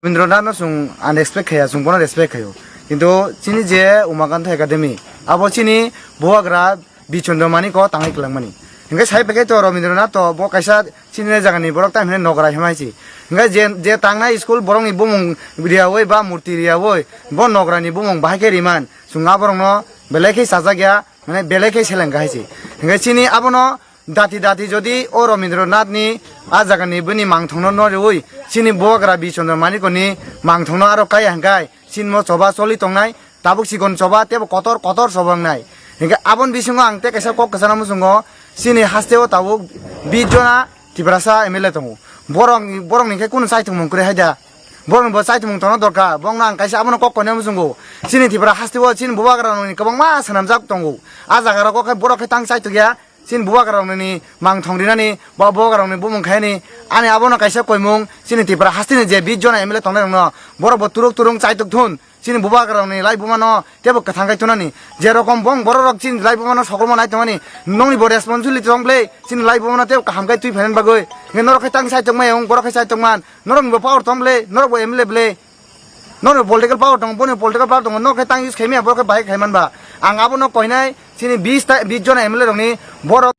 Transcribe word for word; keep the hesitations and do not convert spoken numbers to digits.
Rabindranath no chwng unrespect khaiya, chwng bono respect khaio. Kintu chini je Umakanta Academy, abo chini bubagra Bichondra Manik o tangwi kwlangmani. Hinkhe sai phaikhe to Rabindranath to bo kaisa chini jagani borok tamo hinwi nogra himai si. Hinkhe je, je tangnai school borokni bumung riyawi ba murti riyawi bo nograni bumung bahai khe riman. Chwng aborokno belai khe sajak ya, mane belai khe seleng kha hai se. Hinkhe chini abono dati dati jodi o Rabindranath ni a jaga ni bini mangthong no no riwi chini bubagra Bichondra Manik ni mangthong no aro kaya hingkai chini mo choba choli tongnai, tabuk sikon choba tebo kotor kotor choba wngnai. Hinkhe aboni bisingo ang tei kaisa kok kwchana muchungo chini haste o tabuk bis jona Tiprasa M L A tongo. Borok, borok ni khe kunu chaitung mung kwrwi hai da. Borok ni bo chaitung mung tongna dorkar. Bong no ang kaisa abono kok koinai muchungo. Chini Tipra haste o chini bubagra rok ni kwbangma swnamjak tongo. A jaga rogo khe borok khe tang chaituk ya. Chini bubagra rok ni mangthong rinani, bo bubagra rok ni bumung khaini. Ani abono kaisa koimung. Chini Tipra haste ni je bis jona M L A tongnai rok no. Borok bo turuk turung chaituk thun. Chini bubagra rokni lai bumano tebo kwthang khai tonani. Je rokom bong borok rok chini lai bumano sokorma nai tongmani. Nongni bo responsibility tong ble chini lai bumano tebo kaham khai twi phainani bagwi. Nge norok khai tang sai tongmai ang borok khai sai tongman. Norok ni bo power tong ble, norok bo M L A ble. Norok political power tong, boni political power tong, norok khai tang use khaimya borok khai bahai khaiman ba. Ang abono koinai chini bis ta, bis jona M L A rokni borok